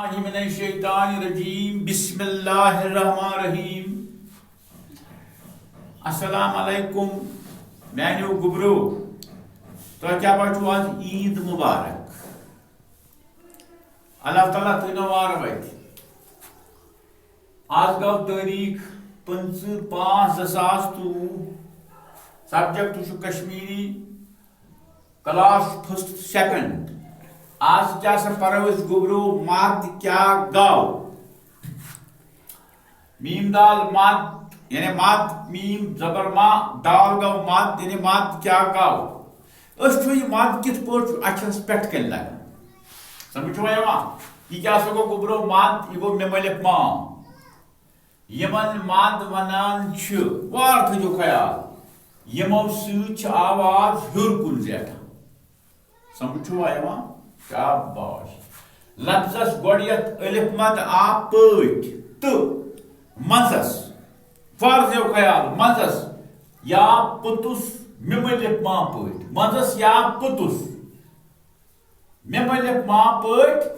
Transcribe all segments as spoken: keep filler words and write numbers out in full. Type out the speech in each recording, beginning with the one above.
باللہ من الشیطان الرجیم۔ بسم اللہ الرحمن الرحیم۔ السلام علیکم میانیو گوبرو، تۄہہِ کیٛاہ پٲٹھۍ چھُو؟ آز عیٖد مُبارک۔ اللہ تعالیٰ تھٲینو وارٕ وَتہِ۔ آز گوٚو تٲریٖخ پٕنٛژٕہ پانٛژھ زٕ ساس تہٕ وُہ۔ سبجیکٹ چھُ کشمیٖری، کلاس فسٹ سیکنڈ۔ آز کیٛاہ سا پرو أسۍ گوٚبرو؟ مد کیٛاہ گوٚو؟ میٖم دال مد، یعنی مد، میٖم زبر ما، دال گوٚو مد، یعنی مد کیٛاہ گوٚو؟ أسۍ چھُ یہِ مد کِتھ پٲٹھۍ چھُ اَچھَس پٮ۪ٹھ کَنہِ لگان؟ سمجھ چھُوا یِوان؟ یہِ کیٛاہ سا گوٚو گوٚبرو؟ مد، یہِ گوٚو میم الف ما۔ یِمن مد ونان چھِ، وار تھٲیِو خیال، یِمو سۭتۍ چھِ آواز ہیوٚر کُن زیٹھان۔ سمجھ چھُوا یِوان؟ شاباش۔ لفظس گۄڈٕنیتھ الف مد آ پٲٹھۍ تہٕ منٛزس، وار تھٲیِو خیال، منٛزس یا پوٚتُس میم الف ما پٲٹھۍ، منٛزس یا پوٚتُس میم الف ما پٲٹھۍ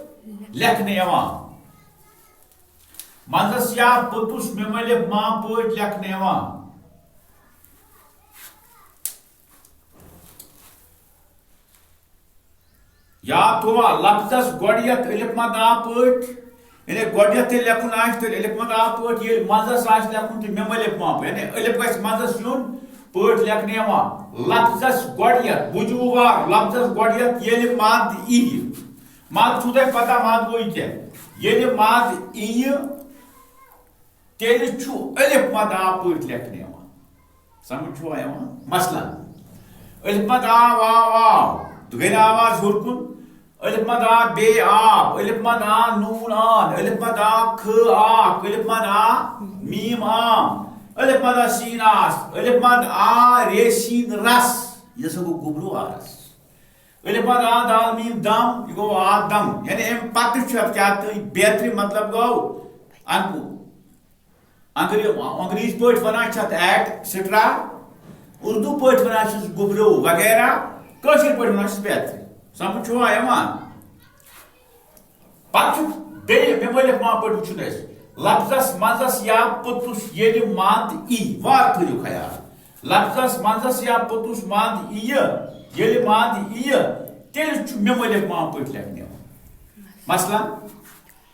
لیکھنہٕ یِوان۔ منٛزس یا پوٚتُس میم الف ما پٲٹھۍ لیکھنہٕ یِوان۔ یاد تھووا، لفظس گۄڈٕنیتھ الف مد آ پٲٹھۍ، یعنی گۄڈٕنیتھ ییٚلہِ لیکھُن آسہِ، تیٚلہِ الف مد آ پٲٹھۍ، ییٚلہِ منٛزس آسہِ لیکھُن، تہٕ میم الف ما پٲٹھۍ، یعنی الف گژھِ منٛزس یُن، پٲٹھۍ لیکھنہٕ یِوان۔ لفظس گۄڈٕنیتھ، بوٗزِو وار، لفظس گۄڈٕنیتھ ییٚلہِ مد ییہِ، مد چھُو تۄہہِ پتہ، مد گوٚو یہِ کیٛاہ؟ ییٚلہِ مد ییہِ، تیٚلہِ چھُ الف مد آ پٲٹھۍ لیکھنہٕ یِوان۔ سمجھ چھُوا یِوان؟ مثلاً، الف مد آ واو آو، تہٕ گٔے نہٕ آواز ہیوٚر کُن؟ الف مد آ بے آب، الف مد آ نون آن، الف مد آ کھ آکھ، الف مد آ میم عام، الف مد آ سین آس، الف مد آ رے سین رس۔ یہِ ہسا گوٚو گوٚبرو آرس۔ الف مد آ دال میم دم، یہِ گوٚو آ دم۔ یعنی اَمہِ پتہٕ چھُ اَتھ کیٛاہ تہٕ بیترِ مطلب گوٚو اَنکُ-، انگری-، انگریزی پٲٹھۍ وَنان چھِ اَتھ ایٹ سٹرا، اردو پٲٹھۍ وَنان چھِس گوٚبرو وغیرہ، کٲشِر پٲٹھۍ وَنان چھِس بیترِ۔ سمجھ چھُوا یِوان؟ پتہٕ چھُ بیٚیہِ میم الف ما پٲٹھۍ وٕچھُن اَسہِ۔ لفظس منٛزس یا پوٚتُس ییٚلہِ مد ای، وار تھٲیِو خیال۔ لفظس منٛزس یا پوٚتُس مد ای، ییٚلہِ مد ای، تیٚلہِ چھُ میم الف ما پٲٹھۍ لیکھنہٕ یِوان۔ مثلاً،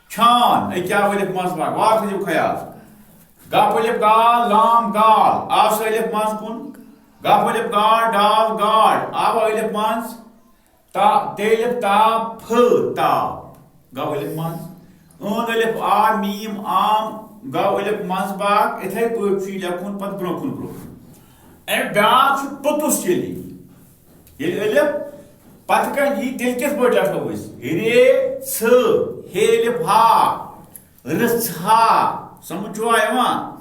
چھان، أکیٛاہ الف منٛز باگ، وار تھٲیِو خیال۔ گپ الف گال، لام گال، آو سُہ الف منٛز کُن۔ گپ الف گاڈ، ڈال گاڈ، آو الف منٛز۔ تا، تے الف تا، پھ، تا۔ گوٚو الف منٛز۔ عٲن الف آ، میم عام، گوٚو الف منٛز باگ۔ اِتھَے پٲٹھۍ چھُ یہِ لیکھُن پتہٕ برٛونٛہہ کُن برٛونٛہہ کُن۔ اَمہِ بیٛاکھ چھُ پوٚتُس ییٚلہِ۔ ییٚلہِ الف پتہٕ کَنہِ یی، تیٚلہِ کِتھ پٲٹھۍ لیکھو أسۍ؟ رے، ژھ، ہے الف ہا، رٕژھ ہا۔ سمجھ چھُوا یِوان؟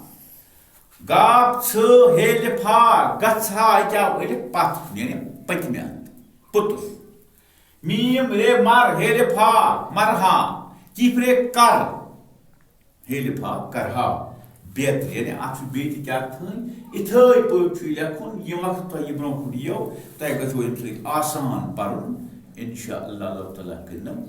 گاپ ژھ ہے لفا گژھا، یہِ کیٛاہ؟ ؤلِتھ پتھ، یعنی پٔتمہِ اندٕ، پوٚتُس۔ میٖم رے مر ہے لفا مرہا، کیف رے کر ہے لفا کرہا۔ بیترِ، یعنی اتھ چھُ بیٚیہِ تہِ کیٛاہ تھٲنۍ، یِتھٲے پٲٹھۍ چھُ یہِ لیکھُن، ییٚمہِ وقتہٕ تۄہہِ یہِ برٛونٛہہ کُن یِیو، تۄہہِ گژھیو اَمہِ سۭتۍ آسان پرُن۔ انشاء اللہ، اللہ تعالیٰ کٔرِنو